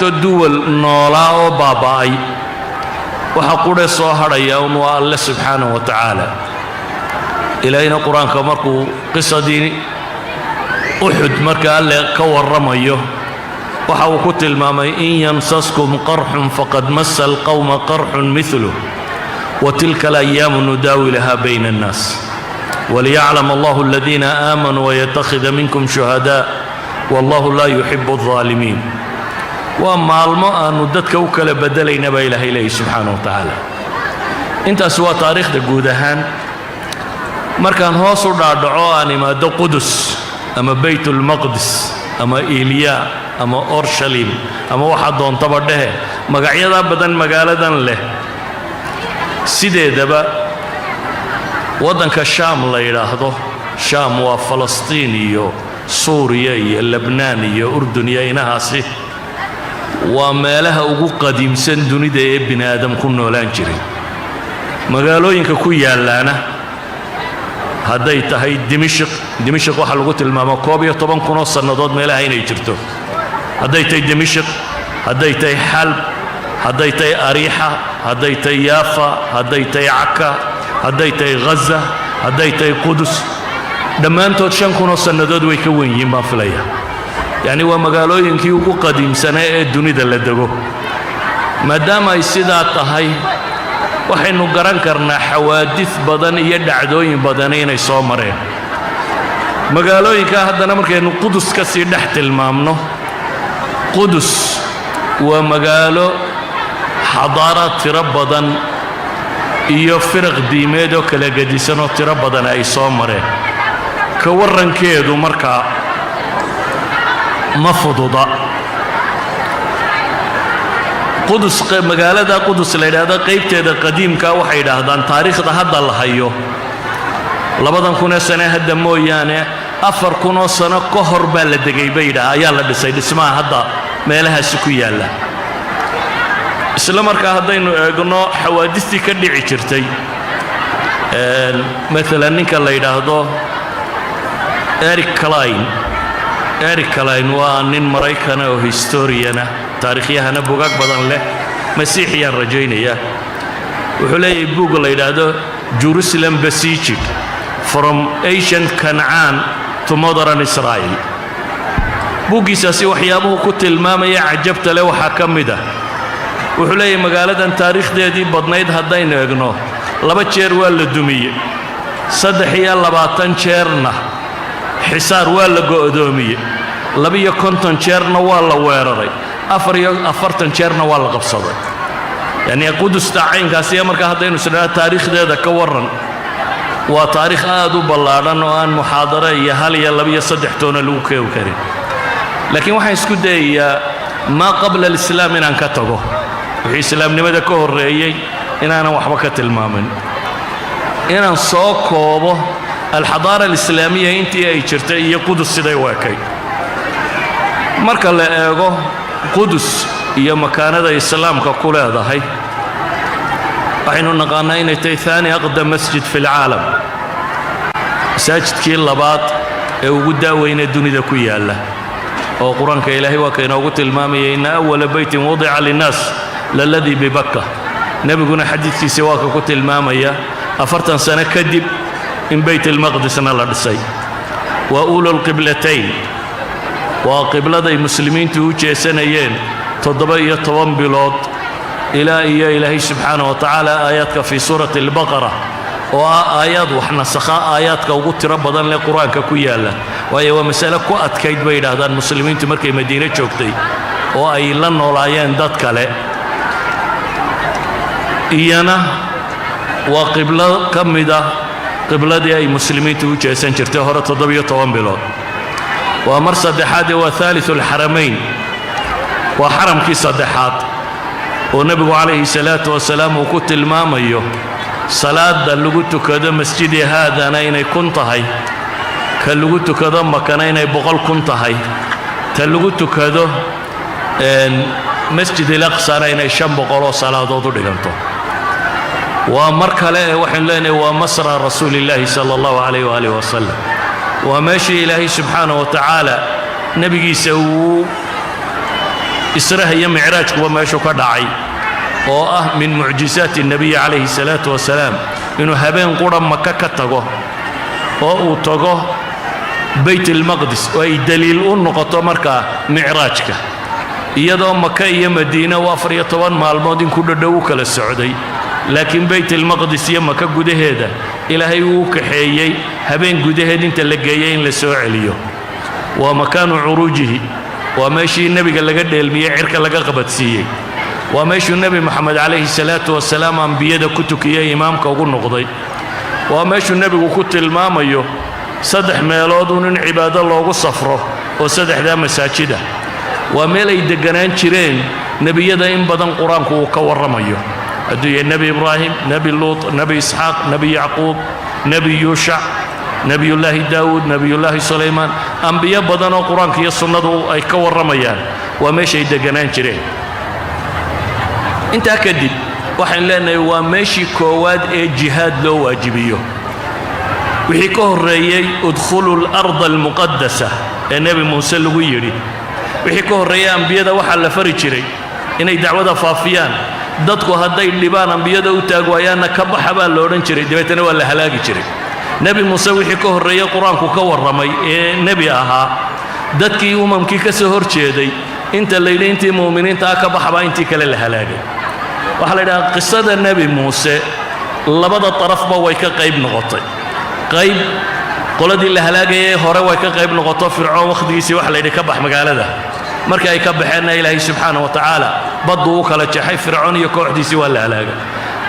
aragto duwal noolaa oo baaba'ay, waxa qudhe soo hadhaya un waa Alle subxaanaه wa tacaala. Ilaahayna Qur-aanka markuu qisadii Uxud marka Alle ka warramayo, waxa uu ku tilmaamay: "In yamsaskum qarxun faqad masa alqowma qarxun miluh وتلك الأيام نداولها بين الناس وليعلم الله الذين آمنوا ويتخذ منكم شهداء والله لا يحب الظالمين." Waa maalmo aanu dadka u kala bedelayna baa Ilaahay leeyahy subxaana wa tacaala. Intaas waa taariikhda guud ahaan. Markaan hoos u dhaadhaco, aan imaado Qudus ama Baytulmaqdis ama Ilya ama Orshalim ama waxaa doontaba dhehe, magacyadaa badan magaaladan leh, sideedaba waddanka Shaam la yidhaahdo, Shaam waa Falastiin iyo Suuriya iyo Lebnaan iyo Urdun iyo inahaasi, waa meelaha ugu qadiimsan dunida ee bini aadam ku noolaan jiray. Magaalooyinka ku yaallaana, hadday tahay Dimishiq, Dimishiq waxaa lagu tilmaamaa 11 kunoo sannadood meelaha inay jirto. Hadday tahay Dimishiq, hadday tahay Xalb, hadday tahay Ariixa, hadday tahay Yaafa, hadday tahay Caka, hadday tahay Ghaza, hadday tahay Qudus, dhammaantood 5 kunoo sannadood way ka wen yihiin baan filaya. Yacni waa magaalooyinkii ugu qadiimsanaa ee dunida la dego. Maadaama ay sidaa tahay, waxaynu garan karnaa xawaadid badan iyo dhacdooyin badani inay soo mareen magaalooyinka. Haddana markaynu Qudus ka sii dhex tilmaamno, Qudus waa magaalo xadaaraad tiro badan iyo firaq diimeed oo kala gedisan oo tiro badan ay soo mareen. Ka warrankeedu markaa ma fududa. Qudus, magaalada Qudus la yidhaahdo, qaybteeda qadiimka waxay yidhaahdaan taariikhda hadda la hayo 2,000 kunee sane hadda mooyaane, 4,000oo sano ka hor baa la degay bay yidhaah, ayaa la dhisay dhismaha hadda meelahaasi ku yaalla. Isla markaa haddaynu eegno xawaadistii ka dhici jirtay, maalan ninka la yidhaahdo Eric Cline. Eric Cline waa nin Maraykana oo historian ah, taarikhyahana bugaag badan leh, Masiixiyaan rajaynaya. Wuxuu leeyahay buug la yidhaahdo "Jerusalem Besieged: From Ancient Canaan to Modern Israel". Buuggiisaasi waxyaabuhu ku tilmaamaya cajabta leh waxaa ka mid ah, wuxuu leeyahay magaaladan taariikhdeedii badnayd haddaynu eegno, laba jeer waa la dumiyey, 23 jeerna xisaar waa la go'doomiyey, 52 jeerna waa la weeraray, 44 jeerna waa la qabsaday. Yacnii Qudusta caynkaasiya markaa haddaynu isdhaha taariikhdeeda ka warran, waa taariikh aad u ballaadhan oo aan muxaadaro iyo hal iyo laba iyo saddex toona lagu keeni karin. Laakiin waxaan isku dayayaa maa qabla alislaam inaan ka tago, wixii islaamnimada ka horreeyey inaanan waxba ka tilmaamin, inaan soo koobo alxadaara alislaamiya intii ay jirtay iyo Qudus siday u ekay. Marka la eego Qudus iyo makaanada islaamka ku leedahay, waxaynu naqaannaa inay tahay ثاني أقدم مسجد في العالم, masaajidkii labaad ee ugu daaweyne dunida ku yaalla, oo Qur-aanka Ilaahay waa ka inoogu tilmaamaya: "إن أول بيت وضع للناس للذي ببكة". Nebiguna xadiidkiisa waa ka ku tilmaamaya 40 sano kadib in Beyt ilmaqdisna la dhisay. Waa أولى القبلتين, waa qibladay muslimiintu u jeesanayeen 17 bilood ilaa iyo Ilaahay subxaana wa tacaala aayaadka fii suurati Albaqara, oo ah aayaad wax nasakha, aayaadka ugu tiro badan leh Qur-aanka ku yaalla. Waayo waa masale ku adkayd bay yidhaahdaan muslimiintu markay Madiine joogtay oo ay la noolaayeen dad kale. Iyana waa qiblo ka mida qibladii ay muslimiintu u jeesan jirtay hore 17 bilood. Waa mar saddexaadee waa ثالث الحرمين, waa xaramkii saddexaad oo nebigu calayhi salaatu wasalaam uu ku tilmaamayo salaada lagu tukado masjidi haadana inay 1000 tahay, ka lagu tukado Makana inay 100,000 tahay, ta lagu tukado Masjid ilaqsana inay 500 oo salaadood u dhiganto. Waa mar kale ee waxaynu leenahay waa masra rasuuli illaahi sala allahu calayh waalih wasalam, waa meeshii Ilaahay subxaana wa tacaala nebigiisa uu Israha iyo Micraajkuba meeshuu ka dhacay, oo ah min mucjisaati الnabiyi calayhi الsalaatu wasalaam, inuu habeen qura Maka ka tago oo uu tago Bayt ilmaqdis, oo ay daliil u noqoto markaa micraajka, iyadoo Maka iyo Madiina uu 14 maalmood in ku dhadhow u kala socday, laakiin Bayt ilmaqdis iyo Maka gudaheeda Ilaahay uu kaxeeyey habeen gudaheed inta la geeyey in la soo celiyo. Waa makaanu curuujihi, waa meeshii Nebiga laga dheelmiyey, cirka laga qabadsiiyey, waa meeshuu Nebi Moxamed calayhi salaatu wasalaam ambiyada ku tukiyey, imaamka ugu noqday, waa meeshuu Nebigu ku tilmaamayo saddex meelood uun in cibaado loogu safro oo saddexdaa masaajida, waa meel ay degganaan jireen nebiyada in badan Qur-aanku uu ka warramayo, hadduu yahay Nebi Ibraahim, Nebi Luut, Nebi Isxaaq, Nebi Yacquub, Nebi Yuushac, Nebiyullaahi Daawuud, Nebiyullaahi Sulaymaan, ambiyo badan oo Qur-aanka iyo sunnadu ay ka warramayaan, waa meeshay degganaan jireen. Intaa kadib waxaan leenahay waa meeshii koowaad ee jihaad loo waajibiyo. Wixii ka horreeyey "ادخلوا الأرض المقدسة" ee Nebi Muuse lagu yidhi, wixii ka horreeyey ambiyada waxaa la fari jiray inay dacwada faafiyaan. Dadku hadday dhibaan, ambiyada u taag waayaanna, ka baxa baa la odhan jiray, dabeetana waa la halaagi jiray. Nebi Muuse wixii ka horreeyey Qur-aanku ka warramay ee nebi ahaa, dadkii umamkii ka soo hor jeeday inta la yidhi intii mu'miniinta ah ka baxabaa intii kale la halaagay. Waxaa la yidhaha qisada Nebi Muuse labada darafba way ka qayb noqotay. Qayb qoladii la halaagayay hore way ka qayb noqoto. Fircoon wakhtigiisii waxa la yidhi ka bax magaalada. Markii ay ka baxeenna, Ilaahay subxaana wa tacaala badduu u kala jeexay, Fircoon iyo kooxdiisii waa la halaagay.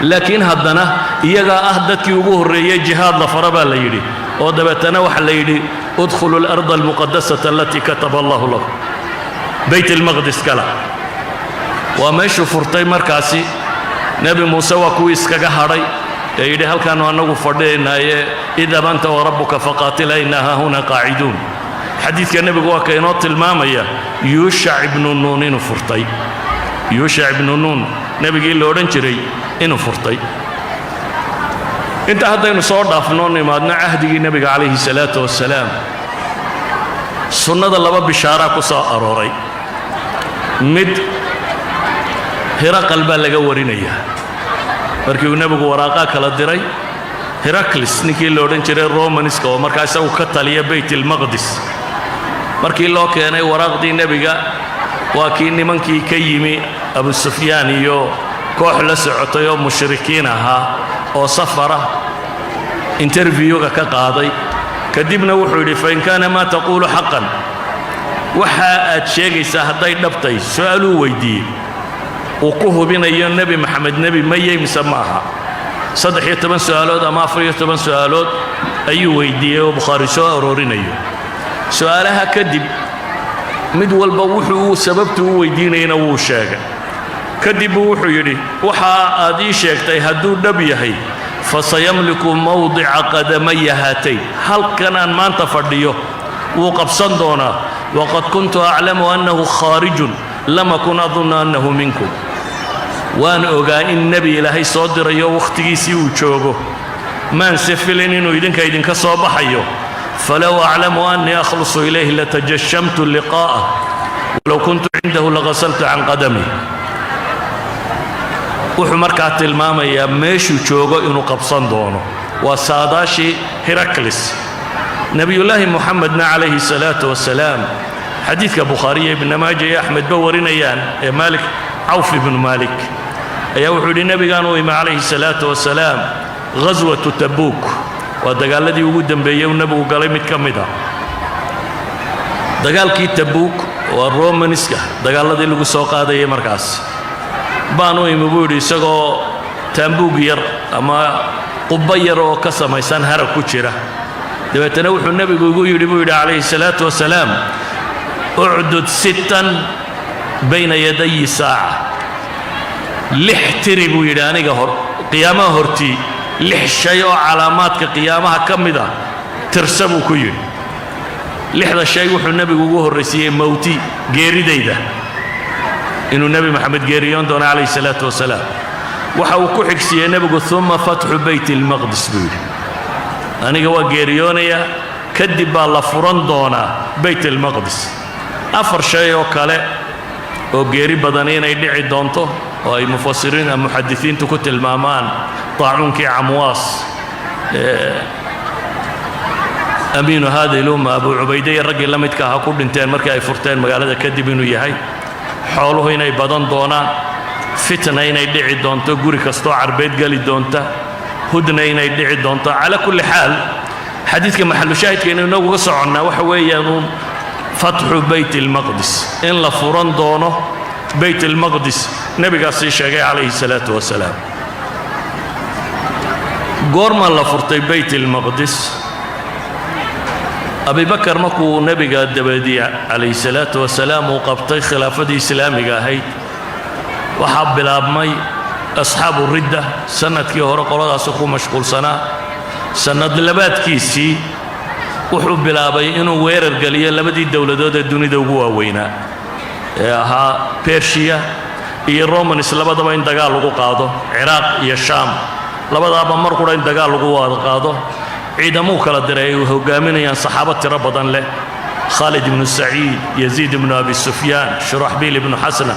Laakiin haddana iyagaa ah dadkii ugu horreeyey jihaad la fara baa la yidhi, oo dabeetana waxaa la yidhi "ادخلوا الأرض المقدسة التي كتب الله لكم", Bayt ilmaqdis kala. Waa meeshuu furtay markaasi Nebi Muuse. Waa kuwii iskaga hadhay ee yidhi halkaannu annagu fadhiyaynaaye, "اذهب أنت وربك فقاتلا إنا هاهنا قاعدون". Xadiidka Nebigu waa ka inoo tilmaamaya Yuushac ibnu Nuun inuu furtay, Yuushac ibnu Nuun nebigii la odhan jiray inuu furtay. Intaa haddaynu soo dhaafnoo nimaadno cahdigii Nebiga calayhi salaatu wasalaam, sunnada laba bishaaraa ku soo arooray. Mid Hiraqal baa laga warinayaa. Markii uu Nebigu waraaqaa kala diray, Heraklis ninkii la odhan jiray Romaniska oo markaa isagu ka taliya Bayt ilmaqdis, markii loo keenay waraaqdii Nebiga, waa kii nimankii ka yimi Abu Sufyaan iyo koox la socotay oo mushrikiin ahaa oo safara interviewga ka qaaday. Kadibna wuxuu yidhi "فإن كان ما تقول حقا", waxa aad sheegaysaa hadday dhabtay, su-aaluu weyddiiyey uu ku hubinayo Nebi Maxamed nebi mayey mise ma aha. 13 su'aalood ama 14 su'aalood ayuu weyddiiyey oo Bukhaari soo aroorinayo. Su'aalaha kadib mid walba wuxuu uu sababtu u weydiinayana wuu sheegay. Kadib buu wuxuu yidhi waxa aad ii sheegtay hadduu dhab yahay, "فسيملك موضع قدمي هاتين", halkan aan maanta fadhiyo wuu qabsan doonaa. "وقد كنت أعلم أنه خارج لم أكن أظن أنه منكم". Waan ogaa in nebi Ilaahay soo dirayo wakhtigiisii uu joogo, maanse filin inuu idinka idinka soo baxayo. "فلو أعلم أني أخلص إليه لتجشمت لقاءه ولو كنت عنده لغسلت عن قدمي". Wuxuu markaa tilmaamayaa meeshuu joogo inuu qabsan doono. Waa saadaashii Heraklis. Nebiyullaahi Moxamedna calayhi salaatu wasalaam, xadiidka Bukhaariyo Ibna Maaja iyo Axmedba warinayaan ee Maalik, Cawf ibnu Maalik ayaa wuxuu yidhi nebigaan u imi calayhi salaatu wasalaam ghaswatu Tabuuk, waa dagaaladii ugu dembeeyey uu Nebigu galay mid ka mid ah. Dagaalkii Tabuuk waa Romaniska dagaaladii lagu soo qaadayay. Markaas baan u imi, buu yidhi, isagoo taambuug yar ama qubbo yar oo ka samaysan harag ku jira. Dabeetana wuxuu Nebigu igu yidhi, buu yidhi calayhi salaatu wasalaam, "اعدد ستا بين يدي الساعة", lix tiri, buu yidhi, aniga hor qiyaamaha hortii lix shay oo calaamaadka qiyaamaha ka mid a tirsa, buu ku yidhi. Lixda shay wuxuu Nebigu ugu horraysiiyey "موتي", geeridayda, inuu Nebi Moxamed geeriyoon doono calayhi salaatu wasalaam. Waxa uu ku xigsiiyey Nebigu "ثم فتح بيت المقدس", buu yidhi. Aniga waa geeriyoonayaa, kadib baa la furan doonaa Bayt almaqdis. Afar shay oo kale Oo geeri badani inay dhici doonto, oo ay mufasiriin ama muxadisiintu ku tilmaamaan daacuunkii Camwaas, amiinu hadihi lumma, Abu Cubayde iyo raggii la midka ahaa ku dhinteen markii ay furteen magaalada kadib inuu yahay, xooluhu inay badan doonaan, fitna inay dhici doonto, guri kastoo Carbeed geli doonta, hudna inay dhici doonto. Calaa kulli xaal, xadiidka maxalushaahidka inaynu inaguga soconnaa waxa weeyaan uun fatxu Bayt ilmaqdis, in la furan doono Bayt ilmaqdis. Nebigaas sii sheegay calayhi salaatu wasalaam. Goorma la furtay Bayt ilmaqdis? Abibakar markuu nebiga dabadii calayhi salaatu wasalaam uu qabtay khilaafadii islaamiga ahayd, waxaa bilaabmay asxaabu ridda. Sannadkii hore qoladaasi ku mashquulsanaa. Sannad labaadkiisii wuxuu bilaabay inuu weerar geliyo labadii dowladood ee dunida ugu waaweynaa ee ahaa Bershiya iyo Romans, labadaba in dagaal lagu qaado, Ciraaq iyo Shaam labadaaba mar qura in dagaal lagu wada qaado. Ciidamuu kala diray ay hogaaminayaan saxaabo tiro badan leh: Khaalid ibnu Saciid, Yaziid ibnu Abi Sufyaan, Shuraxbiil ibnu Xasna,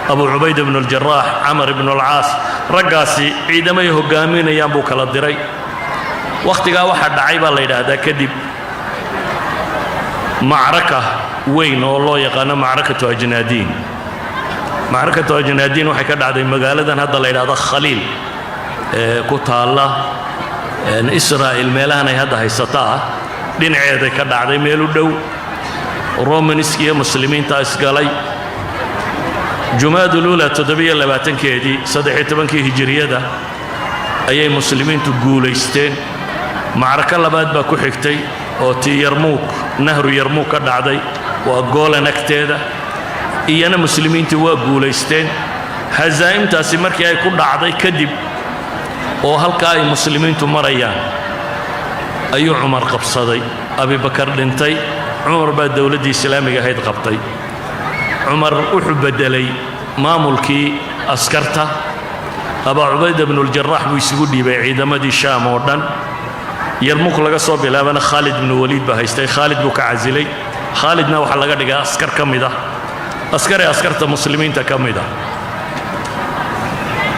Abu Cubayd ibnu Aljaraax, Camar ibnu Alcaas. Raggaasi ciidamay hogaaminayaan buu kala diray. Wakhtigaa waxaa dhacay baa la yidhaahdaa kadib macraka weyn oo loo yaqaano macrakatu Ajnaadiin. Macrakatu Ajnaadiin waxay ka dhacday magaaladan hadda la yidhahdo Khaliil ee ku taalla Israa'il, meelahan ay hadda haysataa dhinaceeday ka dhacday, meel u dhow. Romanska iyo muslimiinta isgalay Jumaaduluula 27-keedii, 13-kii hijiriyada ayay muslimiintu guulaysteen. Macrako labaad baa ku xigtay oo tii Yarmuug, nahru Yarmuug ka dhacday, waa Goolan agteeda. Iyana muslimiintii waa guulaysteen. Hasaa'imtaasi markii ay ku dhacday kadib, oo halkaa ay muslimiintu marayaan, ayuu Cumar qabsaday. Abibakar dhintay, Cumar baa dowladdii islaamiga ahayd qabtay. Cumar wuxuu beddelay maamulkii askarta. Abaa Cubayda bnuuljaraax buu isugu dhiibay ciidamadii Shaam oo dhan. Yarmuuk laga soo bilaabana Khaalid ibnu Waliid baa haystay. Khaalid buu ka casilay. Khaalidna waxaa laga dhigay askar ka mid ah, askari askarta muslimiinta ka mid ah.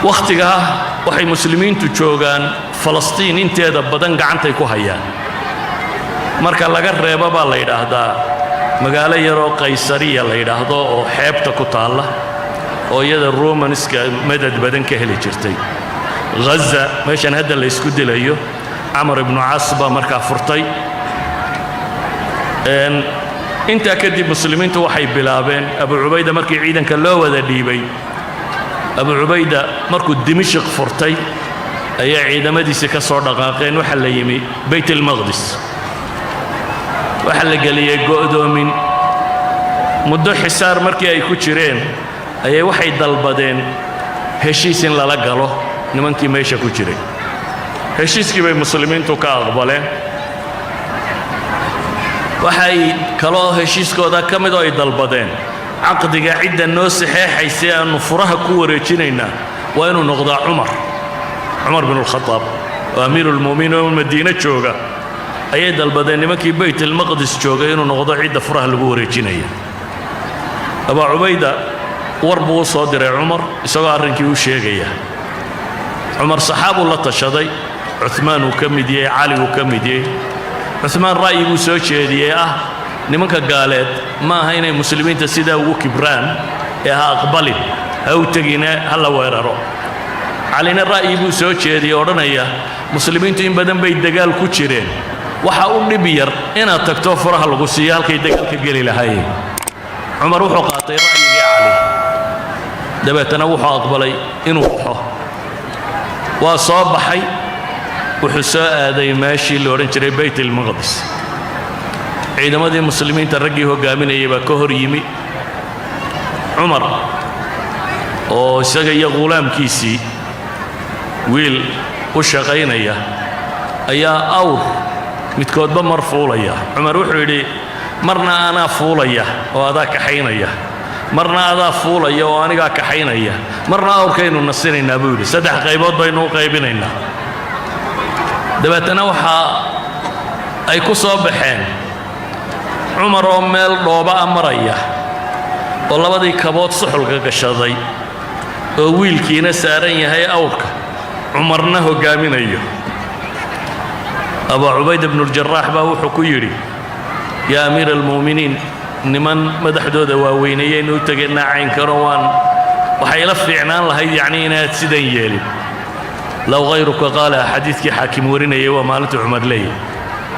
Wakhtigaa waxay muslimiintu joogaan Falastiin inteeda badan gacantay ku hayaan, marka laga reebo baa la yidhaahdaa magaalo yaroo Qaysariya la yidhaahdo oo xeebta ku taalla, oo iyada Romanska madad badan ka heli jirtay. Ghaza, meeshan hadda la isku dilayo, Camar ibnu Caas baa markaa furtay. Intaa kadib muslimiintu waxay bilaabeen, Abu Cubayda markii ciidanka loo wada dhiibay, Abu Cubayda markuu Dimishiq furtay, ayaa ciidamadiisii ka soo dhaqaaqeen. Waxaa la yimi Bayt ilmaqdis, waxaa la geliyey go'doomin. Muddo xisaar markii ay ku jireen ayay waxay dalbadeen heshiis in lala galo nimankii meesha ku jiray. Heshiiskii bay muslimiintu ka aqbaleen. Waxay kaloo heshiiskooda ka mid oo ay dalbadeen, caqdiga cidda noo saxeexaysa aannu furaha ku wareejinaynaa waa inuu noqdaa Cumar, Cumar bin Alkhadaab oo amiiruulmu'miniin oo Madiine jooga, ayay dalbadeen nimankii Bayt ilmaqdis joogay inuu noqdo cidda furaha lagu wareejinaya. Abaa Cubayda war buu u soo diray Cumar isagoo arrinkii u sheegaya. Cumar saxaabuu la tashaday, Cumaan uu ka mid yahay, Cali uu ka mid yahay. Cumaan ra'yi buu soo jeediyey ah, nimanka gaaleed ma aha inay muslimiinta sidaa ugu kibraan ee ha aqbalin, ha u tegine, ha la weeraro. Calina ra'yi buu soo jeediyey odhanaya, muslimiintu in badan bay dagaal ku jireen, waxa u dhib yar inaad tagto furaha lagu siiyo halkay dagaalka geli lahaayeen. Cumar wuxuu qaatay ra'yigii Cali, dabeetana wuxuu aqbalay inuu baxo. Waa soo baxay, wuxuu soo aaday meeshii la odhan jiray Bayt ilmaqdis. Ciidamadii muslimiinta raggii hoggaaminayay baa ka hor yimi. Cumar oo isaga iyo ghulaamkiisii, wiil u shaqaynaya, ayaa awr midkoodba mar fuulaya. Cumar wuxuu yidhi, "Marna anaa fuulaya oo adaa kaxaynaya, marna adaa fuulaya oo anigaa kaxaynaya, marna awrkaynu nasinaynaa," buu yidhi. "Saddex qaybood baynu u qaybinaynaa." Dabeetana waxaa ay ku soo baxeen Cumar oo meel dhooba a maraya. Oo labadii kabood suxulka gashaday oo wiilkiina saaran yahay awrka, Cumarna hoggaaminayo. Abaa Cubayda bnuuljaraax baa wuxuu ku yidhi: "Yaa amiira almu'miniin, niman madaxdooda waaweyneeyaynu u tegaynaa caynkano, waan waxay ila fiicnaan lahayd yacnii inaad sidan yeelin. Low hayruka qaala." Xadiidkii xaakim warinayay waa maalintuu Cumar leeyahy: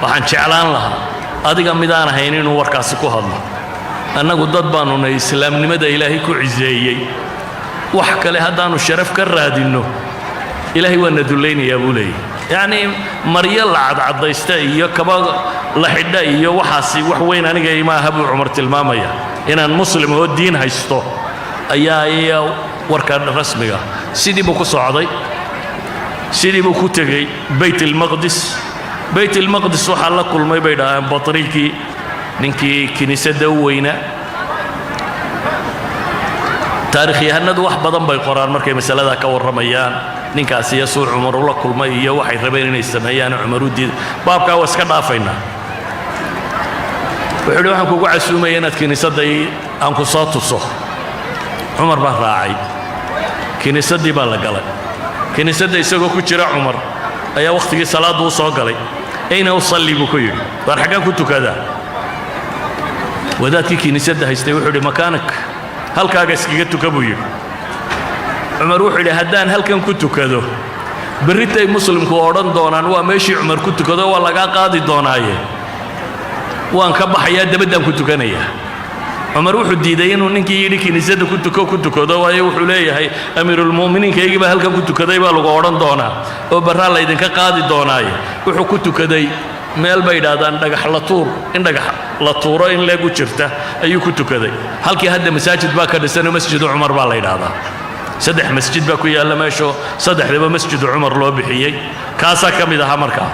"Waxaan jeclaan lahaa adiga midaan ahayn inuu warkaasi ku hadlo. Annagu dad baannu nay islaamnimada Ilaahay ku ciseeyey. Wax kale haddaannu sharaf ka raadinno, Ilaahay waa na dullaynayaa," buu leeyahy. Yacnii maryo la cadcaddaysta iyo kaba la xidha iyo waxaasi wax weyn aniga ima aha, buu Cumar tilmaamaya. Inaan muslim oo diin haysto ayaa iya warka rasmiga. Sidii buu ku socday, sidii buu ku tegey Bayt ilmaqdis. Bayt ilmaqdis waxaa la kulmay, bay dhahaan, batriikii, ninkii kiniisadda u weynaa. Taarikhyahanadu wax badan bay qoraan markay masaladaa ka warramayaan, ninkaasi iyo suu Cumar ula kulmay iyo waxay rabeen inay sameeyaan, Cumar u diiday. Baabkaa waa iska dhaafaynaa. Wuxuu yidhi: "Waxaan kugu casuumaya inaad kiniisadda aan ku soo tuso." Cumar baa raacay. Kiniisaddii baa la galay. Kiniisadda isagoo ku jira Cumar ayaa wakhtigii salaaddu u soo galay. "أين أصلي?" buu ku yidhi. "Waar xaggaan ku tukadaa?" Wadaadkii kiniisadda haystay wuxuu yidhi: "مكانك, halkaaga iskaga tuka," buu yidhi. Cumar wuxuu yidhi: "Haddaan halkan ku tukado, berritay muslimku odhan doonaan waa meeshii Cumar ku tukado, waa lagaa qaadi doonaaye. Waan ka baxayaa, dabaddaan ku tukanayaa." Cumar wuxuu diiday inuu ninkii yidhi kiniisadda ku tuko ku tukado, waayo wuxuu leeyahay amiirulmu'miniinkaygii baa halkan ku tukaday baa lagu odhan doonaa oo barraa laydinka qaadi doonaaye. Wuxuu ku tukaday meel bay idhaahdaan dhagax la tuur, in dhagax la tuuro in leegu jirta ayuu ku tukaday. Halkii hadda masaajid baa ka dhisanoo Masjidu Cumar baa la yidhaahdaa. Saddex masjid baa ku yaalla meesho, saddexdaba Masjidu Cumar loo bixiyey. Kaasaa ka mid ahaa. Markaa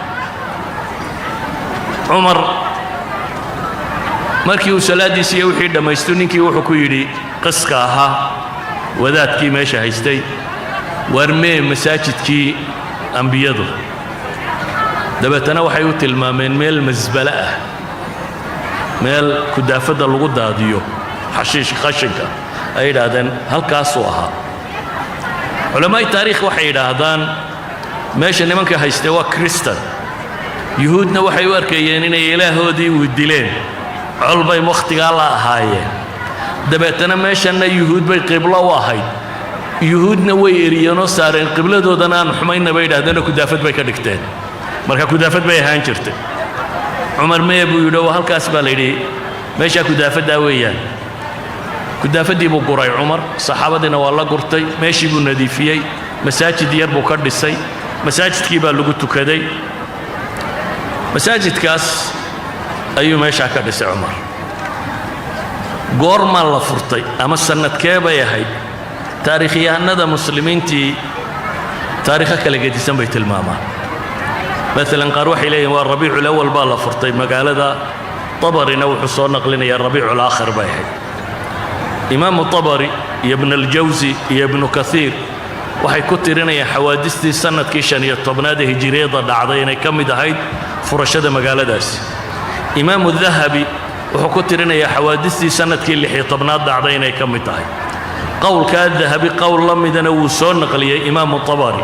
Cumar markii uu salaaddiisii iyo wixii dhammaystu, ninkii wuxuu ku yidhi qiska ahaa, wadaadkii meesha haystay: "Waar mee masaajidkii ambiyadu?" Dabeetana waxay u tilmaameen meel masbale ah, meel kudaafadda lagu daadiyo, xashiish, qashinka. Ay yidhaahdeen halkaasuu ahaa. Culamaa'i taariikh waxay yidhaahdaan meesha nimanka haystee waa Kristan, Yuhuudna waxay u arkayeen inay ilaahoodii uu dileen, col bay wakhtigaa la ahaayeen. Dabeetana meeshanna Yuhuud bay qiblo u ahayd, Yuhuudna way eriyeenoo saareen, qibladoodana aan xumayna bay yidhahdeenoo kudaafad bay ka dhigteen. Marka kudaafad bay ahaan jirtay. "Cumar mee?" buu yidhi. Oo halkaas baa la yidhi, meeshaa kudaafaddaa weeyaan. Kudaafaddii buu guray Cumar, saxaabadiina waa la gurtay. Meeshii buu nadiifiyey, masaajid yar buu ka dhisay, masaajidkii baa lagu tukaday. Masaajidkaas ayuu meeshaa ka dhisay Cumar. Goormaa la furtay ama sannadkee bay ahayd? Taariikhyahanada muslimiintii taariikho kala gedisan bay tilmaamaan. Maalan qaar waxay leeyihin waa Rabiiculawal baa la furtay magaalada. Tabarina wuxuu soo naqlinayaa Rabiiculaakhir bay ahayd. Imaamu Tabari iyo Ibn Aljawsi iyo Ibnu Kaiir waxay ku tirinayaan xawaadistii sannadkii 15aad ee hijiriyadda dhacday inay ka mid ahayd furashada magaaladaasi. Imaamu Dahabi wuxuu ku tirinayaa xawaadistii sannadkii 16aad dhacday inay ka mid tahay. Qowlkaa Dahabi qowl la midana wuu soo naqliyey Imaamu Tabari.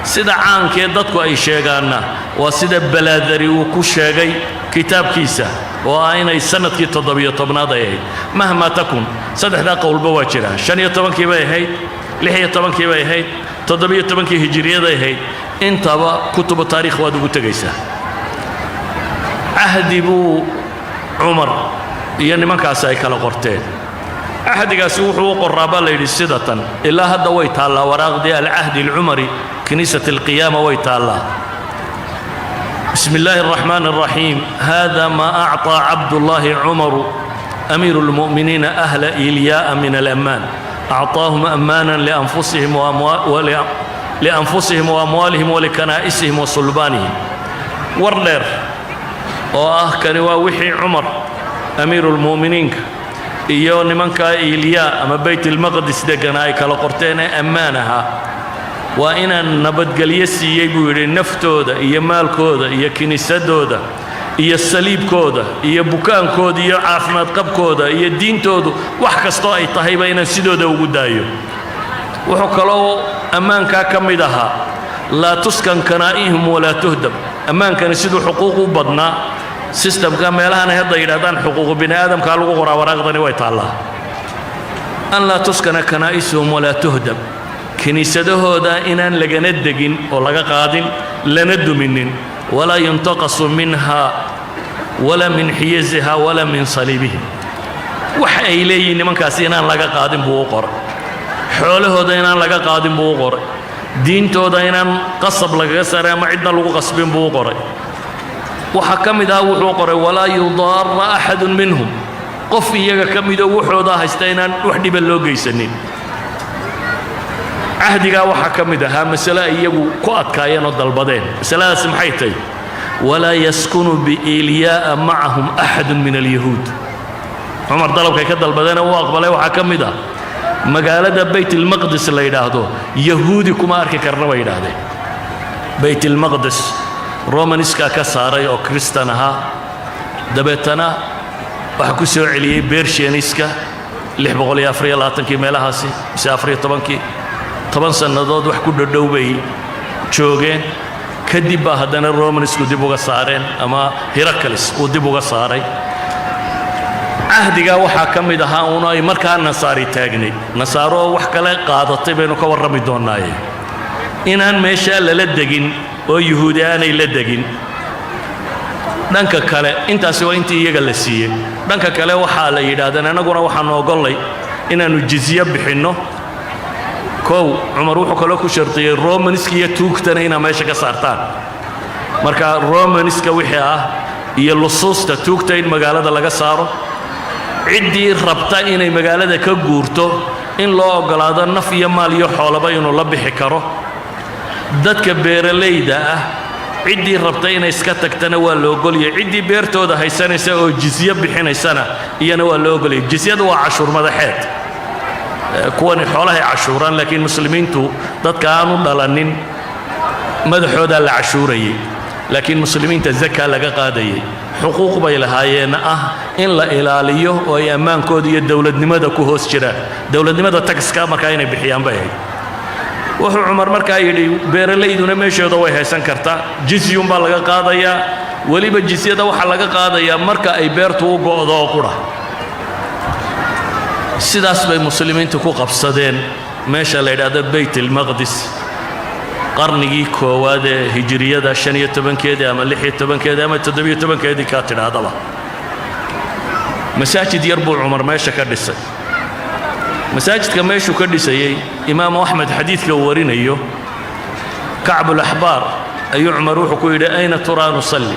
Sida caankee dadku ay sheegaanna waa sida Balaadari uu ku sheegay kitaabkiisa, oo ah inay sannadkii 17aad ay ahayd. مهما تكن, saddexdaa qowlba waa jiraan: 15kii bay ahayd, 16kii bay ahayd, 17kii hijiriyaday ahayd. Intaba kutubu taarikh waad ugu tegaysaa. Cahdi buu Cumar iyo nimankaasi ay kala qorteen. Cahdigaasi wuxuu u qoraa, baa la yidhi, sida tan. Ilaa hadda way taallaa waraaqdii العهد العمري, كنيسة القيامة way taallaa. بسم الله الرحمن الرحيم. هذا ما أعطى عبد الله عمر أمير المؤمنين أهل إيلياء من الأمان. أعطاهم أمانا لأنفسهم وأموالهم ولكنائسهم وصلبانهم. War dheer oo ah kani waa wixii Cumar amiiruulmu'miniinka iyo nimanka Iilyaa ama Bayt ilmaqdis deggana ay kala qorteen ee ammaan ahaa. Waa inaan nabadgelyo siiyey, buu yidhi, naftooda iyo maalkooda iyo kiniisadooda. Iyo saliibkooda iyo bukaankooda iyo caafimaad qabkooda iyo diintoodu wax kastoo ay tahayba inaan sidooda ugu daayo. Wuxuu kaloo ammaankaa ka mid ahaa لا تسكن كنائسهم ولا تهدم. Ammaankani siduu xuquuq u badnaa, systemka meelahan ay hadda yidhahdaan xuquuqu bini aadamkaa lagu qoraa, waraaqdani way taallaa. أن لا تسكن كنائسهم ولا تهدم, kiniisadahooda inaan lagana degin oo laga qaadin, lana duminin. ولا ينتقص منها ولا من حيزها ولا من صليبهم. Wax ay leeyihiin nimankaasi inaan laga qaadin buu u qoray. Xoolahooda inaan laga qaadin buu u qoray. Diintooda inaan qasab lagaga saaray ama cidna lagu qasbin buu u qoray. Waxaa ka mid ah wuxuu qoray ولا يضار أحد منهم, qof iyaga ka midoo waxoodaa haysta inaan wax dhiba loo geysanin. Cahdigaa waxaa ka mid ahaa masale ay iyagu ku adkaayeen oo dalbadeen. Masaladaasi maxay tahay? ولا يسكن بإيلياء معهم أحد من اليهود. Cumar dalabkay ka dalbadeena uu aqbalay waxaa ka mid ah magaalada Bayt ilmaqdis la yidhaahdo yahuudi kuma arki karna, bay yidhaahdeen. Bayt ilmaqdis Romaniskaa ka saaray oo Kristan ahaa. Dabeetana waxaa ku soo celiyey Persianiska 624-kii meelahaasi mise 14-kii. 10 sannadood wax ku dhodhow bay joogeen. Kadib baa haddana Romanisku dib uga saareen ama Heraclius uu dib uga saaray. Cahdigaa waxaa ka mid ahaa uun ay markaa nasaari taagnay, nasaaro oo wax kale qaadatay baynu ka warrami doonnaaye, inaan meeshaa lala degin oo yuhuudi aanay la degin. Dhanka kale, intaasi waa intii iyaga la siiyey. Dhanka kale waxaa la yidhaahdeen, annaguna waxaannu ogollay inaannu jizye bixinno. Kow, Cumar wuxuu kaloo ku shartiyey Romaniska iyo tuugtana inaa meesha ka saartaan. Marka Romaniska wixii ah iyo lusuusta, tuugta in magaalada laga saaro, ciddii rabta inay magaalada ka guurto in loo oggolaado naf iyo maal iyo xoolaba inuu la bixi karo. Dadka beeralayda ah, ciddii rabta inay iska tagtana waa la ogolyahay, ciddii beertooda haysanaysa oo jizye bixinaysana iyana waa la ogolyay. Jizyadu waa cashuur madaxeed. Kuwani xoolahay cashuuraan, laakiin muslimiintu dadka aanu dhalanin madaxoodaa la cashuurayay, laakiin muslimiinta zaka laga qaadayay. Xuquuq bay lahaayeen ah in la ilaaliyo oo ay ammaankooda iyo dowladnimada ku hoos jiraan. Dowladnimada taxka markaa inay bixiyaan bay ahayd. Wuxuu Cumar markaa yidhi, beeralayduna meeshooda way haysan kartaa, jizyuunbaa laga qaadayaa. Weliba jizyada waxaa laga qaadayaa marka ay beertu u go'do oo qura. Sidaas bay muslimiintu ku qabsadeen meesha la yidhaahdo Beyt ilmaqdis qarnigii koowaad ee hijiriyada, 15-keedii ama 16-keedii ama 17-keedii kaa tidhaahdaba. Masaajid yar buu Cumar meesha ka dhisay. Masaajidka meeshuu ka dhisayey, Imaamu Axmed xadiidka uu warinayo, Kacbulaxbaar ayuu Cumar wuxuu ku yidhi, "أين ترى نصلي?"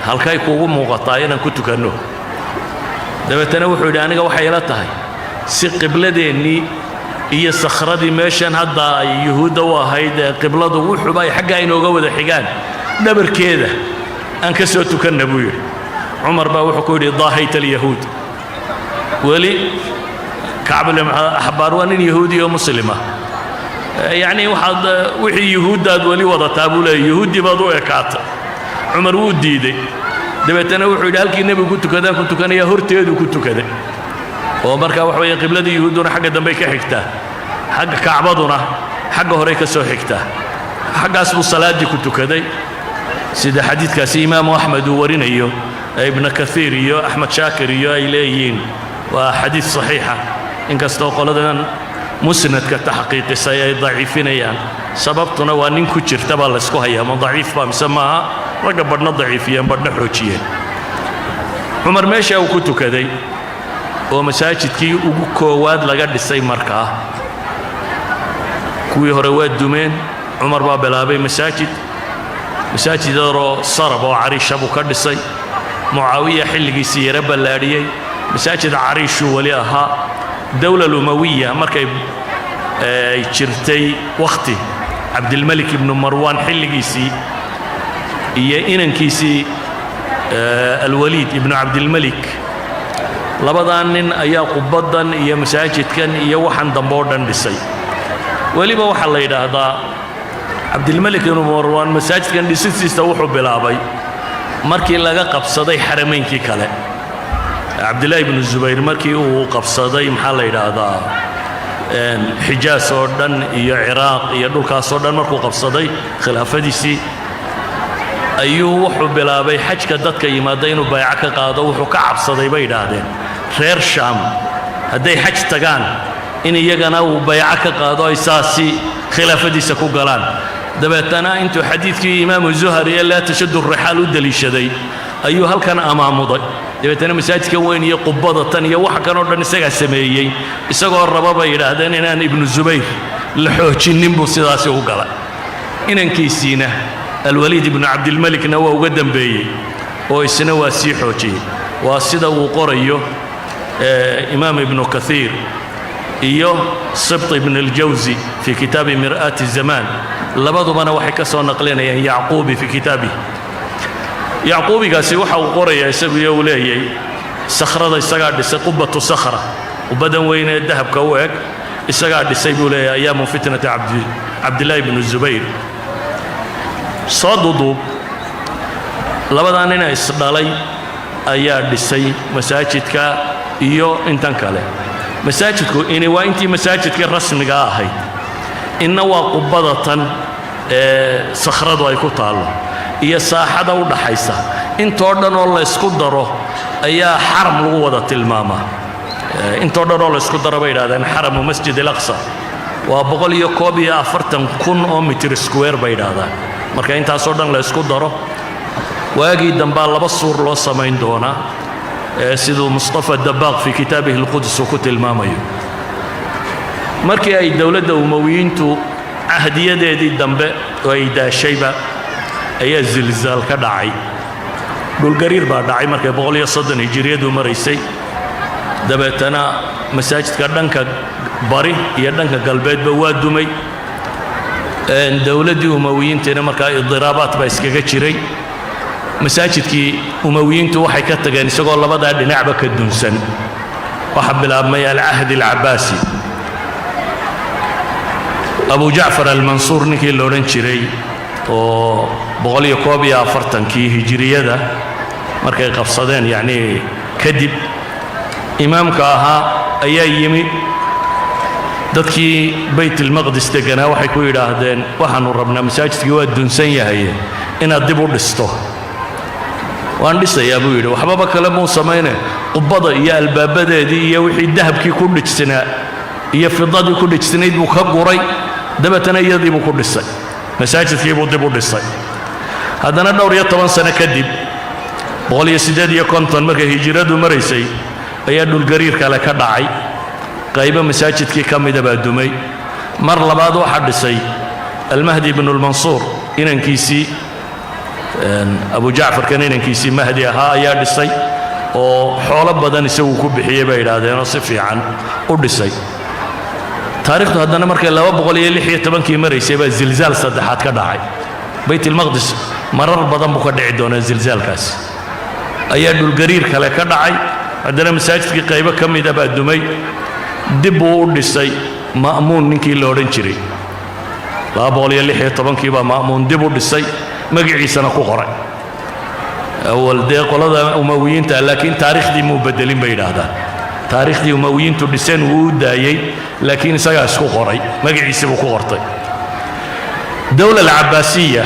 Halkay kuugu muuqataa inaan ku tukanno? Dabeetana wuxuu yidhi, "Aniga waxay ila tahay si qibladeennii iyo sakhradii meeshan hadda ay yuhuudda u ahayd ee qibladu wuxuuba ay xaggaa inooga wada xigaan, dhabarkeeda aan ka soo tukanna," buu yidhi. Cumar baa wuxuu ku yidhi, "ضاهيت اليهود." Weli Kacbulaxbaar waa nin yahuudi oo muslima. Yacnii waxaad wixii yuhuuddaad weli wadataa, buu leeyay, yuhuuddii baad u ekaatay. Cumar wuu diiday. Dabeetana wuxuu yidhi, "Halkii nebigu ku tukadaan ku tukanaya." Horteeduu ku tukaday oo markaa waxa weeye qibladii yuhuudduna xagga dambey ka xigtaa, xagga Kacbaduna xagga horey ka soo xigtaa. Xaggaas buu salaaddii ku tukaday, sida xadiidkaasi Imaamu Axmed uu warinayo ee Ibnu Kaiir iyo Axmed Shaakir iyo ay leeyihiin waa xadiid saxiixa, inkastoo qoladan musnadka taxqiiqisay ay daciifinayaan. Sababtuna waa nin ku jirta baa laysku hayaa, ma daciif baa mise maaha. Ragga badhna daciifiyeen, badhna xoojiyeen. Cumar meesha uu ku tukaday oo masaajidkii ugu koowaad laga dhisay markaa, kuwii hore waa dumeen. Cumar baa bilaabay masaajid, masaajid yaroo sarab oo cariisha buu ka dhisay. Mucaawiya xilligiisii yaro ballaadhiyey, masaajid cariishuu weli ahaa. Dowla Umawiya markay ay jirtay, wakhti Cabdilmelik ibnu Marwaan xilligiisii iyo inankiisii Alwaliid ibnu Cabdilmelik, labadaa nin ayaa qubaddan iyo masaajidkan iyo waxan dambe oo dhan dhisay. Weliba waxaa la yidhaahdaa Cabdilmelik ibnu Marwaan masaajidkan dhisistiisa wuxuu bilaabay Markii laga qabsaday xarameynkii kale, Cabdillaahi Ibnu Zubayr markii uu qabsaday, maxaa la yidhaahdaa, Xijaas oo dhan iyo Ciraaq iyo dhulkaasoo dhan markuu qabsaday khilaafadiisii, ayuu wuxuu bilaabay xajka dadka yimaada inuu bayco ka qaado. Wuxuu ka cabsaday, bay idhaahdeen, reer Shaam hadday xaj tagaan in iyagana uu bayco ka qaado, ay saasi khilaafadiisa ku galaan. Dabeetana intuu xadiidkii Imaamu Zuhri ee "لا تشد الرحال" u deliishaday ayuu halkan amaamuday. Dabeetana masaajidkan weyn iyo qubada tan iyo wax kan oo dhan isagaa sameeyey, isagoo raba, bay yidhaahdeen, inaan Ibnu Zubayr la xoojinnin buu sidaasi u galay. Inankiisiina Alwaliid Ibnu Cabdilmelikna waa uga dembeeyey oo isna waa sii xoojiyey. Waa sida uu qorayo Imaam Ibnu Kaiir iyo Sibt Ibn اljawsi fii kitaabi Mir'aati Zamaan. Labadubana waxay ka soo naqlinayaan Yacquubi fii kitaabih. Yacquubigaasi waxa uu qorayaa isagu iyo uu leeyay sakhrada isagaa dhisay, Qubatu Sakhra, qubbadan weyn ee dahabka u eg isagaa dhisay, buu leeyahay, أيام فتنة Cabdillaahi Ibnu Zubayr. Soo duduub, labadaa nina isdhalay ayaa dhisay masaajidka iyo intan kale. Masaajidku ini waa intii masaajidkii rasmiga ahayd, inna waa qubbada tan ee sakhradu ay ku taallo iyo saaxada u dhaxaysa. Intoo dhan oo laysku daro ayaa xaram lagu wada tilmaamaa. Intoo dhan oo laysku daro, bay yidhahdeen, xaramu Masjid Alaqsa waa 141,000 oo mitir square, bay yidhaahdaan. Marka intaasoo dhan laysku daro, waagii dambaa laba suur loo samayn doonaa, siduu Mustafa Dabaaq fii kitaabihi Alquds uu ku tilmaamayo. Markii ay dowladda Umowiyiintu cahdiyadeedii dambe oo ay daashayba ayaa zilzaal ka dhacay, dhulgariir baa dhacay markay 130 hijiriyadu maraysay. Dabeetana masaajidka dhanka bari iyo dhanka galbeedba waa dumay. Dowladdii Umowiyiintiina markaa idiraabaad baa iskaga jiray. Masaajidkii Umowiyiintu waxay ka tageen isagoo labadaa dhinacba ka dunsan. Waxaa bilaabmay Alcahdi Alcabaasi. Abu Jacfar Almansuur ninkii la odhan jiray oo 141-kii hijiriyada markay qabsadeen, yacnii kadib, imaamka ahaa ayaa yimi. Dadkii Baytalmaqdis degganaa waxay ku yidhaahdeen: "Waxaannu rabnaa, masaajidkii waa dunsan yahaye, inaad dib u dhisto." "Waan dhisayaa," buu yidhi. Waxbaba kale muu samayne, qubbada iyo albaabadeedii iyo wixii dahabkii ku dhijsinaa iyo fidadii ku dhijsinayd buu ka guray. Dabeetana iyadii buu ku dhisay, masaajidkii buu dib u dhisay. Haddana dhowr iyo toban sano kadib, 158 markay hijiradu maraysay, ayaa dhulgariir kale ka dhacay. Qaybo masaajidkii ka mida baa dumay. Mar labaad waxaa dhisay Almahdi Ibnulmansuur, inankiisii Abu Jacfarkan, inankiisii Mahdi ahaa ayaa dhisay oo xoolo badan isagu ku bixiyey, bay yidhaahdeenoo si fiican u dhisay. Taarikhdu haddana markay 216-kii maraysay baa zilzaal saddexaad ka dhacay Baytalmaqdis. Marar badan buu ka dhici doonaa zilzaalkaas. Ayaa dhulgariir kale ka dhacay. Haddana masaajidkii qaybo ka mida baa dumay. Dib buu u dhisay Ma'muun ninkii la odhan jiray. 216-kii baa Ma'muun dib u dhisay, magaciisana ku qoray. Awal dee qolada Umawiyiinta, laakiin taariikhdii muu bedelin, bay yidhaahdaan. Taariikhdii Umawiyiintu dhiseen wuu u daayey, laakiin isagaa isku qoray, magaciisii buu ku qortay. Dowla Alcabaasiya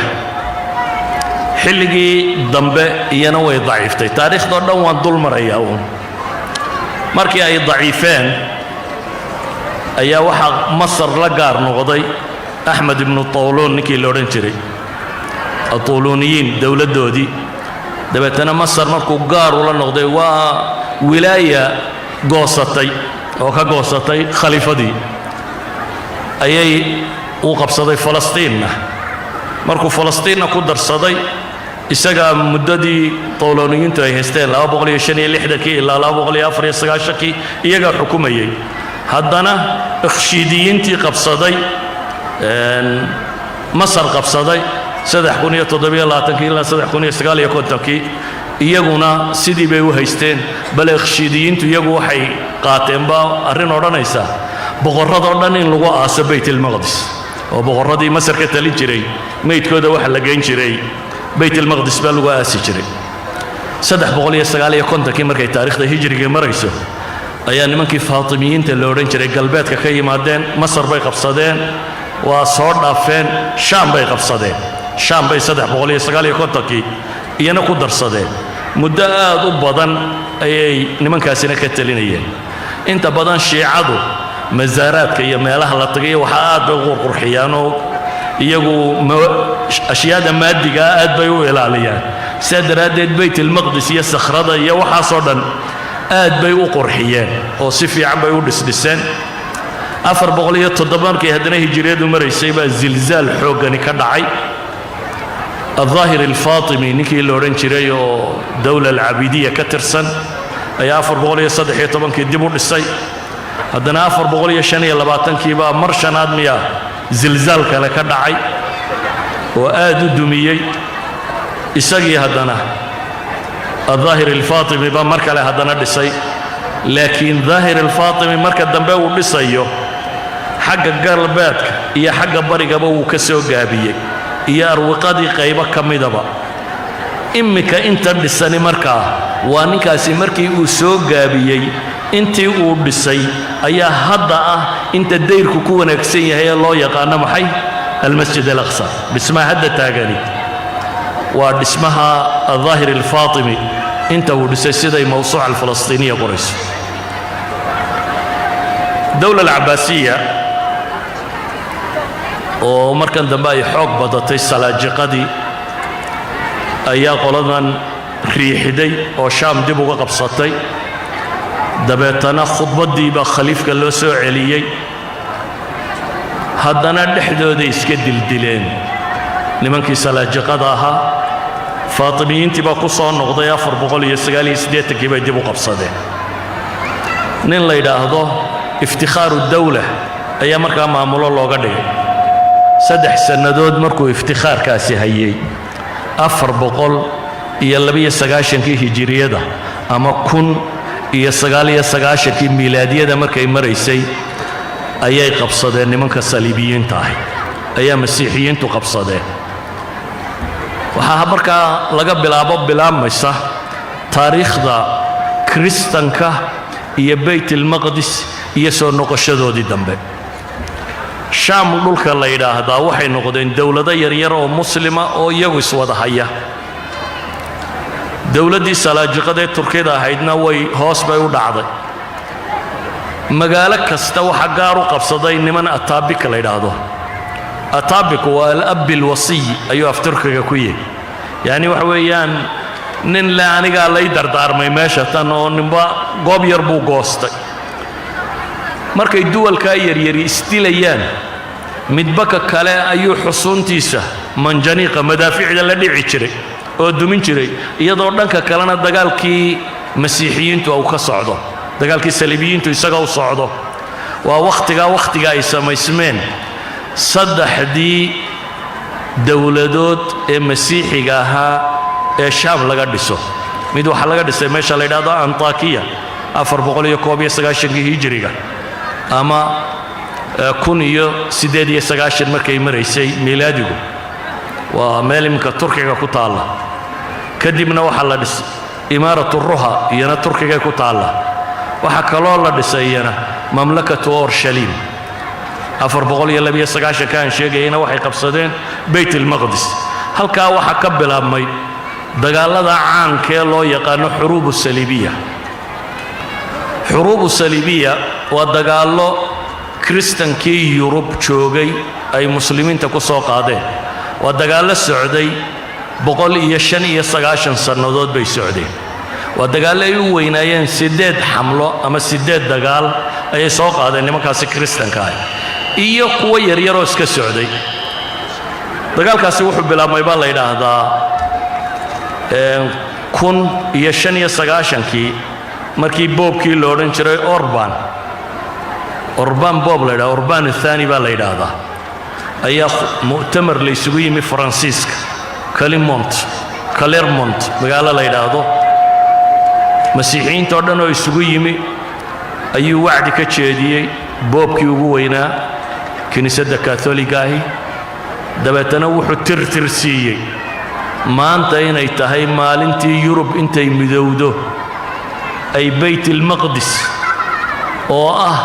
xilligii dambe iyana way daciiftay. Taariikhdoo dhan waan dul marayaa uun. Markii ay daciifeen ayaa waxaa Masar la gaar noqday Axmed Ibnu Tawluun ninkii la odhan jiray, Atuuluuniyiin dowladdoodii. Dabeetana Masar markuu gaar ula noqday, waa wilaaya goosatay oo ka goosatay khaliifadii, ayay uu qabsaday Falastiinna. Markuu Falastiinna ku darsaday, isagaa muddadii Towloniyiintu ay haysteen, 265-kii ilaa 294-kii, iyagaa xukumayey. Haddana Ikhshiidiyiintii qabsaday Masar, qabsaday 3027-kii ilaa 3059-kii, iyaguna sidii bay u haysteen. Bale Ikhshiidiyiintu iyagu waxay qaateenba arrin odhanaysa boqorradoo dhan in lagu aaso Baytalmaqdis, oo boqorradii Masar ka talin jiray meydkooda waxa la geyn jiray Baytalmaqdis baa lagu aasi jiray. 359-kii markay taariikhda hijriga marayso ayaa nimankii Faatimiyiinta la odhan jiray galbeedka ka yimaadeen. Masar bay qabsadeen, waa soo dhaafeen, Shaam bay qabsadeen. Shaam bay 359-kii iyana ku darsadeen. Muddo aad u badan ayay nimankaasina ka telinayeen. Inta badan Shiicadu masaaraadka iyo meelaha la tagay waxaa aad bay u qurqurxiyaanoo iyagu ashyaada maadigaa aad bay u ilaaliyaan. Sidaa daraaddeed Baytalmaqdis iyo Sakhrada iyo waxaasoo dhan aad bay u qurxiyeen oo si fiican bay u dhisdhiseen. 407 markay haddana hijiriyadu maraysay baa zilzaal xooggani ka dhacay. Aldaahir Alfaatimi ninkii la odhan jiray oo dowla alcabidiya ka tirsan ayaa 413-kii dib u dhisay. Haddana 425-kii baa mar shanaad miyaa zilzaal kale ka dhacay oo aad u dumiyey isagii. Haddana Aldaahir Alfaatimi baa mar kale haddana dhisay, laakiin Daahir Alfaatimi marka dambe uu dhisayo xagga galbeedka iyo xagga barigaba wuu ka soo gaabiyey iyo arwiqadii qaybo ka midaba. Immika inta dhisani markaa waa ninkaasi markii uu soo gaabiyey intii uu dhisay ayaa hadda ah inta dayrku ku wanaagsan yahay ee loo yaqaano maxay? Almasjid Alaqsa. Dhismaha hadda taagani waa dhismaha Aldaahir Alfaatimi inta uu dhisay, siday Mawsuuca Alfalastiiniya qorayso. Dowla Alcabaasiya oo markan dambe ay xoog badatay Salaajiqadii ayaa qoladan riixiday oo Shaam dib uga qabsatay. Dabeetana khudbaddii baa khaliifka loo soo celiyey. Haddana dhexdooday iska dildileen nimankii Salaajiqada ahaa. Faatimiyiintii baa ku soo noqday. 489-kii bay dib u qabsadeen. Nin la yidhaahdo Iftikhaaru Dawla ayaa markaa maamulo looga dhigay. 3 sannadood markuu Iftikhaarkaasi hayey, 492-kii hijiriyada ama 1099-kii miilaadiyada markay maraysay, ayay qabsadeen nimanka Saliibiyiinta ahi, ayaa Masiixiyiintu qabsadeen. Waxaa markaa laga bilaabo bilaabmaysa taariikhda Kiristanka iyo Baytalmaqdis iyo soo noqoshadoodii dambe. Shaam dhulka la yidhaahdaa waxay noqdeen dowlado yaryar oo Muslima oo iyagu iswada haya. Dowladdii Salaajiqadee Turkida ahaydna way hoos bay u dhacday. Magaalo kasta waxaa gaar u qabsaday niman Ataabika la yidhaahdo. Ataabiku waa al-ab alwasiy ayuu af Turkiga ku yihi, yacni waxa weeyaan nin le anigaa lay dardaarmay meesha tan, oo ninba goob yar buu goostay. Markay duwalkaa yaryari isdilayaan, midba ka kale ayuu xusuuntiisa manjaniiqa madaaficda la dhici jiray oo dumin jiray, iyadoo dhanka kalena dagaalkii Masiixiyiintu uu ka socdo, dagaalkii Saliibiyiintu isaga u socdo. Waa wakhtigaa wakhtiga ay samaysmeen saddexdii dowladood ee Masiixiga ahaa ee Shaam laga dhiso. Mid waxaa laga dhisay meesha la yidhahdo Antakiya 491-kii hijiriga ama 1098 markay maraysay miilaadigu, waa meel iminka Turkiga ku taalla. Kadibna waxaa la dhisay Imaaratu Ruha, iyana Turkigay ku taalla. Waxaa kaloo la dhisay iyana Mamlakatu Orshaliim. 492-ka aan sheegayayna waxay qabsadeen Bayt Almaqdis. Halkaa waxaa ka bilaabmay dagaallada caankee loo yaqaano Xuruubu Saliibiya. Xuruubu Saliibiya waa dagaallo Kiristankii Yurub joogay ay Muslimiinta ku soo qaadeen. Waa dagaallo socday 195 sannadood bay socdeen. Waa dagaallo ay u weynaayeen siddeed xamlo ama siddeed dagaal ayay soo qaadeen nimankaasi Kiristanka ah iyo kuwo yaryaroo iska socday. Dagaalkaasi wuxuu bilaabmay baa la yidhaahdaa 1095-kii, markii boobkii la odhan jiray Orban, Orban boob la yidhahda, Orban Athani baa la yidhaahdaa, ayaa mu'tamar la isugu yimi Faransiiska, Clermont magaalo la yidhaahdo. Masiixiyiinta oo dhan oo isugu yimi ayuu wacdi ka jeediyey boobkii ugu weynaa kiniisadda Katholiga ahi. Dabeetana wuxuu tirtir siiyey Maanta inay tahay maalintii Yurub intay midowdo ay Baytilmaqdis, oo ah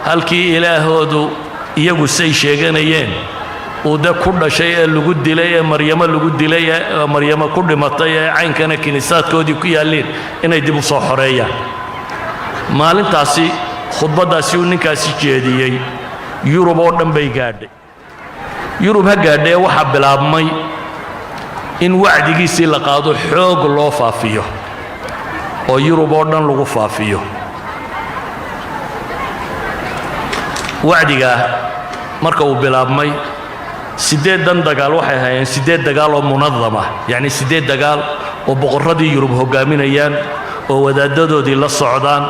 halkii ilaahoodu iyagu say sheeganayeen uu de ku dhashay ee lagu dilay ee Maryamo lagu dilay ee Maryamo ku dhimatay ee caynkana kiniisaadkoodii ku yaalliin, inay dib u soo xoreeyaan. Maalintaasi khudbaddaasi uu ninkaasi jeediyey Yurub oo dhan bay gaadhay. Yurub ha gaadhee, waxaa bilaabmay in wacdigiisii la qaado, xoog loo faafiyo oo Yurub oo dhan lagu faafiyo. Wacdigaa marka uu bilaabmay, siddeeddan dagaal waxay ahaayeen siddeed dagaal oo munadama, yacni siddeed dagaal oo boqorradii Yurub hoggaaminayaan oo wadaaddadoodii la socdaan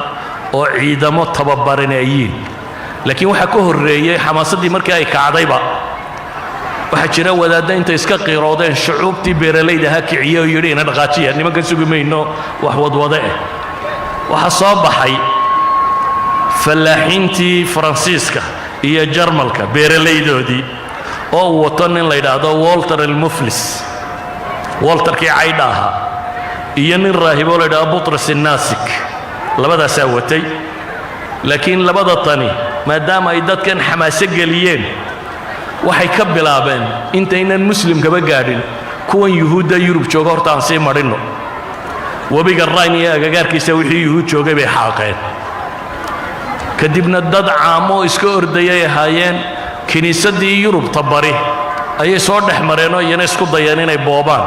oo ciidamo tababaran ay yihiin. Laakiin waxaa ka horreeyey xamaasaddii markii ay kacdayba, waxaa jira wadaadda intay iska qiiroodeen shucuubtii beeralayda ha kiciye oo yidhi, "Ina dhaqaajiya, nimankan sugi mayno wax wadwade eh." Waxaa soo baxay fallaaxiintii Faransiiska iyo Jarmalka, beeralaydoodii oo uu wato nin la yidhaahdo Walter almuflis, Walterkii caydha ahaa, iyo nin raahiboo la yidhahdo Butros innaasik. Labadaasaa watay. Laakiin labada tani, maadaama ay dadkan xamaaso geliyeen, waxay ka bilaabeen intaynan Muslimkaba gaadhin kuwan Yuhuudda Yurub jooga horta aan sii madhinno. Webiga Rhine iyo agagaarkiisa wixii Yuhuud joogay bay xaaqeen. Kadibna dad caamo iska ordayay ahaayeen, kiniisaddii Yurubta bari ayay soo dhex mareenoo iyana isku dayeen inay boobaan.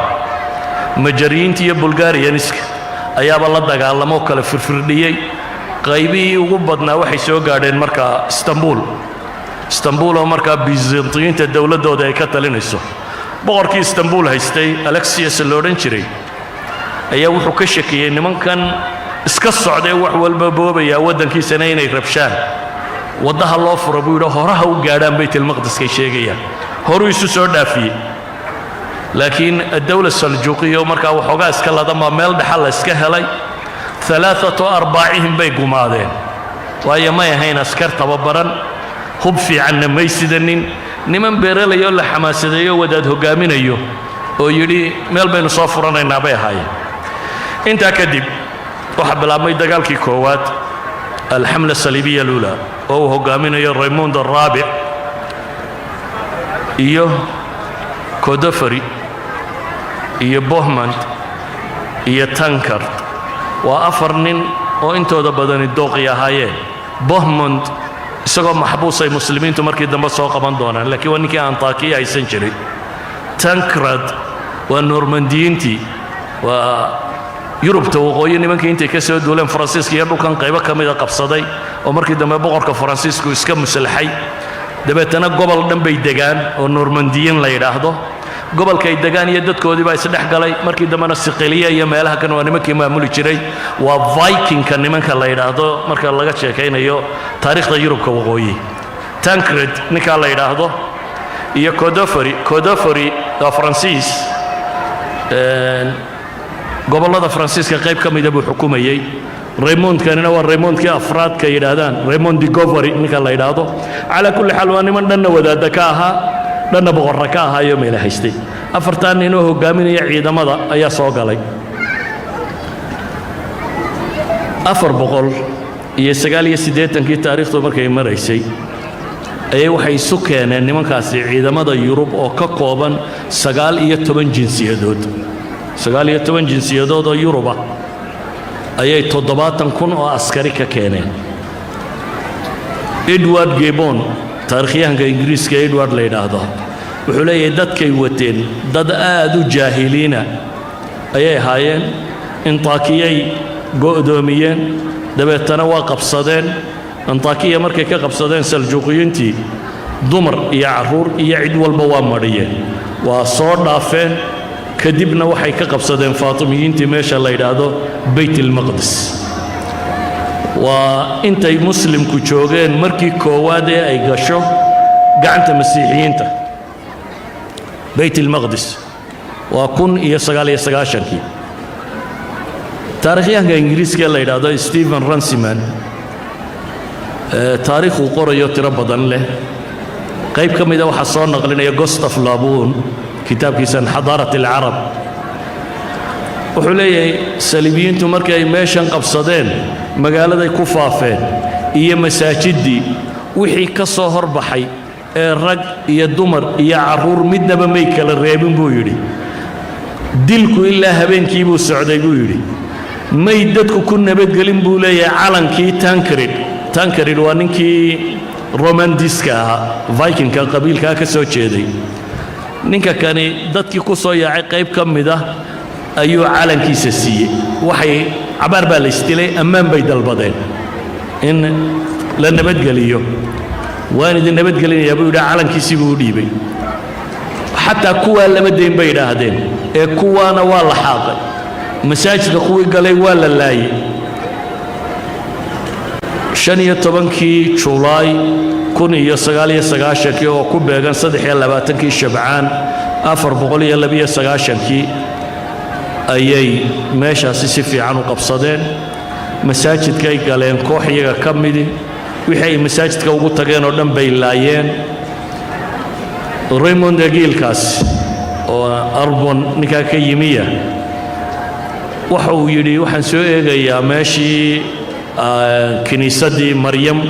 Majariyiinta iyo Bulgariyaniska ayaaba la dagaalamoo kale firfirdhiyey. Qaybihii ugu badnaa waxay soo gaadheen markaa Istanbul. Istanbul oo markaa Bizantiyiinta dowladdooda ay ka talinayso, boqorkii Istanbul haystay, Alexius la odhan jiray, ayaa wuxuu ka shakiyey nimankan iska socdae wax walba boobayaa waddankiisana inay rabshaan. Waddaha loo fura buu yidhi, horaha u gaadhaan Baytilmaqdiskay sheegayaan. Horuu isu soo dhaafiyey. Laakiin addawla Saljuuqiya markaa waxoogaa iska ladanbaa meel dhexa la iska helay. Alaaatu arbaacihim bay gumaadeen, waayo may ahayn askar tababaran, hub fiicanna may sidanin. Niman beeralayoo la xamaasadeeyo, wadaad hoggaaminayo oo yidhi, "Meel baynu soo furanaynaa," bay ahaayeen. Intaa kadib waxaa bilaabmay dagaalkii koowaad, alxamla saliibiya lula, oo uu hoggaaminayo Raymond araabic iyo Godofrey iyo Bohemond iyo Tancred. Waa afar nin oo intooda badani dooqi ahaayeen. Bohemond isagoo maxbuus ay Muslimiintu markii dambe soo qaban doonaan, laakiin waa ninkii Antakiya haysan jiray. Tancred waa Normandiyiintii, waa Yurubta waqooyi nimankii intay ka soo duuleen Faransiiska iyo dhulkan qaybo ka mida qabsaday, oo markii dambe boqorka Faransiisku iska muslaxay. Dabeetana gobol dhan bay degaan oo Normandiyiin la yidhaahdo. Gobolkay degaan iyo dadkoodii baa isdhex galay. Markii dambena Siqiliya iyo meelaha kan waa nimankii maamuli jiray. Waa Vikingka nimanka la yidhaahdo marka laga sheekaynayo taariikhda Yurubka waqooyi. Tancred ninkaa la yidhaahdo iyo Godofrey. Godofrey waa Faransiis, gobollada Faransiiska qayb ka mida buu xukumayey. Raymondkanina waa Raymondkii afraadka yidhaahdaan, Raymond de Govery ninka la yidhaahdo. Calaa kulli xaal, waa niman dhanna wadaadda ka ahaa, dhanna boqorra ka ahaayo meela haystay. Afartaa ninoo hoggaaminaya ciidamada ayaa soo galay. 489-kii taariikhdu markay maraysay ayay waxay isu keeneen nimankaasi ciidamada Yurub oo ka kooban 19 jinsiyadood. 19 jinsiyadood oo Yuruba ayay 70,000 oo askari ka keeneen. Edward Gibbon, taarikhyahanka Ingiriiska Edward la yidhaahdo, wuxuu leeyahay dadkay wateen dad aad u jaahiliina ayay ahaayeen. Intaakiyay go'doomiyeen, dabeetana waa qabsadeen. Antakiya markay ka qabsadeen Saljuuqiyiintii, dumar iyo carruur iyo cid walba waa madhiyeen, waa soo dhaafeen. Kadibna waxay ka qabsadeen Faatimiyiintii meesha la yidhaahdo Bayt ilmaqdis. Waa intay Muslimku joogeen markii koowaad ee ay gasho gacanta Masiixiyiinta Bayt ilmaqdis, waa 1099-kii. Taarikhyahanka Ingiriiska ee la yidhaahdo Stephen Runciman, taariikhuu qorayo tiro badan leh, qayb ka mida waxaa soo naqlinaya Gustave Le Bon kitaabkiisan Xadaarat alcarab. Wuxuu leeyahay, saliibiyiintu markii ay meeshan qabsadeen, magaaladay ku faafeen iyo masaajiddii. Wixii ka soo horbaxay ee rag iyo dumar iyo carruur midnaba may kala reebin, buu yidhi. Dilku ilaa habeenkii buu socday, buu yidhi. May dadku ku nabadgelin, buu leeyahay, calankii Tancred. Tancred waa ninkii Romandiska ahaa, Vikingka qabiilkaa ka soo jeeday. Ninka kani dadkii ku soo yaacay qayb ka mid ah ayuu calankiisa siiyey. Waxay cabaar baa la isdilay, ammaan bay dalbadeen in la nabadgeliyo. "Waan idin nabadgelinayaa," buu yidhi. Calankiisii buu u dhiibay. Xataa kuwaa lama dayn, bay idhaahdeen, ee kuwaana waa la xaaqay. Masaajidka kuwii galay waa la laayey. 15-kii Julaay 1099-kii, oo ku beegan 23-kii Shabcaan 492-kii, ayay meeshaasi si fiican u qabsadeen. Masaajidkay galeen koox iyaga ka midi. Wixii ay masaajidka ugu tageen oo dhan bay laayeen. Raymond Agiilkaas oo Arbon ninkaa ka yimiya waxa uu yidhi, "Waxaan soo eegayaa meeshii kiniisaddii Maryam,"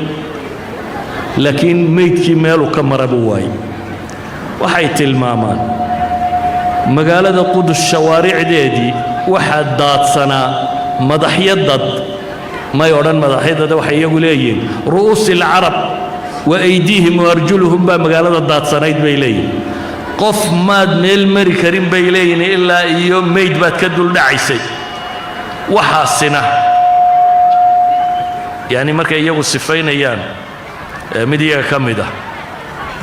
laakiin meydkii meeluu ka mara buu waayey. Waxay tilmaamaan magaalada Qudus shawaaricdeedii waxaa daadsanaa madaxyo dad. May odhan madaxyadada, waxay iyagu leeyihiin رؤوس العرب وأيديهم وأرجلهم baa magaalada daadsanayd, bay leeyihin. Qof maad meel mari karin, bay leeyihin, ilaa iyo meyd baad ka duldhacaysay. Waxaasina yacni markay iyagu sifaynayaan, mid iyaga ka mid ah,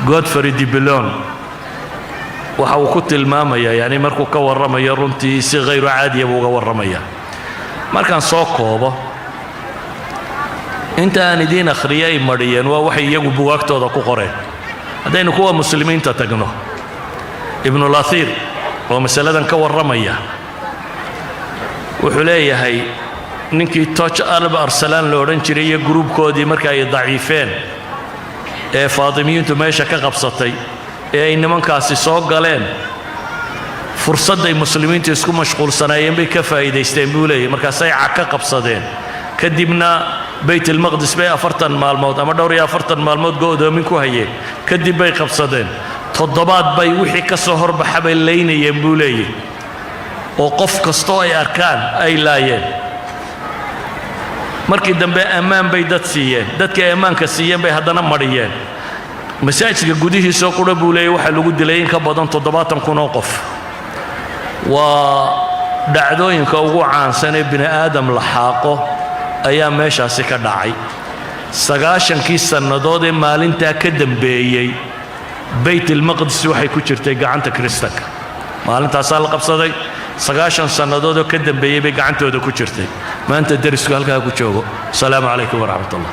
Godfrey de Bouillon, waxa uu ku tilmaamaya, yani markuu ka warramayo, runtii si hayru caadiya buu uga warramaya. Markaan soo koobo, inta aan idiin akhriya ay mariyeen waa waxay iyagu bugaagtooda ku qoreen. Haddaynu kuwa muslimiinta tagno, Ibnulathiir oo masaladan ka warramaya wuxuu leeyahay, ninkii Toch Alp Arsalaan la odhan jiray iyo gruubkoodii marka ay daciifeen ee Faatimiyiintu meesha ka qabsatay ee ay nimankaasi soo galeen, fursadday muslimiintu isku mashquulsanaayeen bay ka faa'iidaysteen, buu leeyahy. Markaasay Caka qabsadeen. Kadibna Baytalmaqdis bay 40 maalmood ama dhowr iyo 40 maalmood go'doomin ku hayeen. Kadib bay qabsadeen. Toddobaad bay wixii ka soo horbaxa bay laynayeen, buu leeyahy, oo qof kastoo ay arkaan ay laayeen. Markii dambe ammaan bay dad siiyeen. Dadkii ay ammaanka siiyeen bay haddana mariyeen. Masaajidka gudihiisoo qura, buu leeyay, waxaa lagu dilay in ka badan 70,000 oo qof. Waa dhacdooyinka ugu caansan ee bini aadam la xaaqo ayaa meeshaasi ka dhacay. 90-kii sannadood ee maalintaa ka dambeeyey, Baytalmaqdis waxay ku jirtay gacanta Kiristanka. Maalintaasaa la qabsaday, 90 sannadood oo ka dambeeyey bay gacantooda ku jirtay. Maanta derisku halkaa ku joogo. Asalaamu calaykum waraxmat ullah.